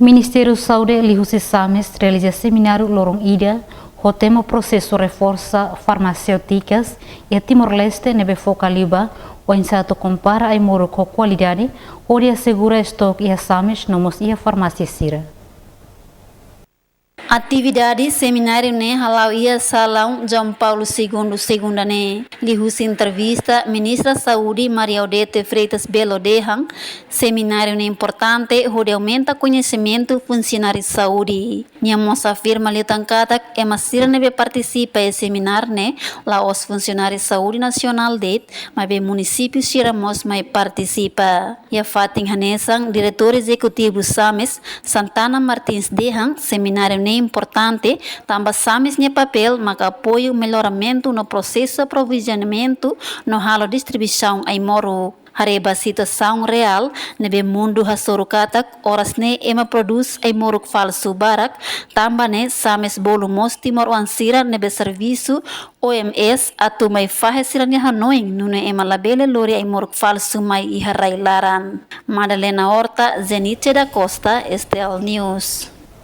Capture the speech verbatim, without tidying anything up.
Ministériu Saúde liuhusi SAMES realiza semináriu loron ida ho tema prosesu reforsa farmaséutikas iha Timor-Leste ne'ebé foka liu ba oinsá atu kompara ai-moruk ho kualidade hodi asegura estoke iha SAMES no mós iha farmásia sira. Atividade semináriu ne'e hala'o iha salaun João Paulo Segundo, segunda ne'e. Liuhusi entrevista, Ministra Saúde Maria Odete Freitas Belo dehan, semináriu ne'e importante hodi aumenta koñesimentu funsionáriu saúde. Nia mós afirma liután katak ema sira ne'ebé partisipa iha semináriu ne'e la'ós funsionáriu saúde nasionál de'it, maibé munisípiu sira mós mai partisipa. Iha fatin hanesan, Diretór Ezekutivu SAMES, Santana Martins dehan, semináriu ne'e importante, tanba SAMES nia papél maka apoiu melloramentu no prosesu aprovizionamentu no halo distribuisaun ai-moruk. Haree ba situasaun reál ne'ebé mundu hasoru katak oras ne'e ema prodús ai-moruk falsu barak, tanba ne'e SAMES bolu mós timoroan sira ne'ebé servisu O M S atu mai fahe sira-nia hanoin, nune'e ema labele lori ai-moruk falsu mai iha rai-laran. Madalena Horta, Zenice da Costa, S T L News.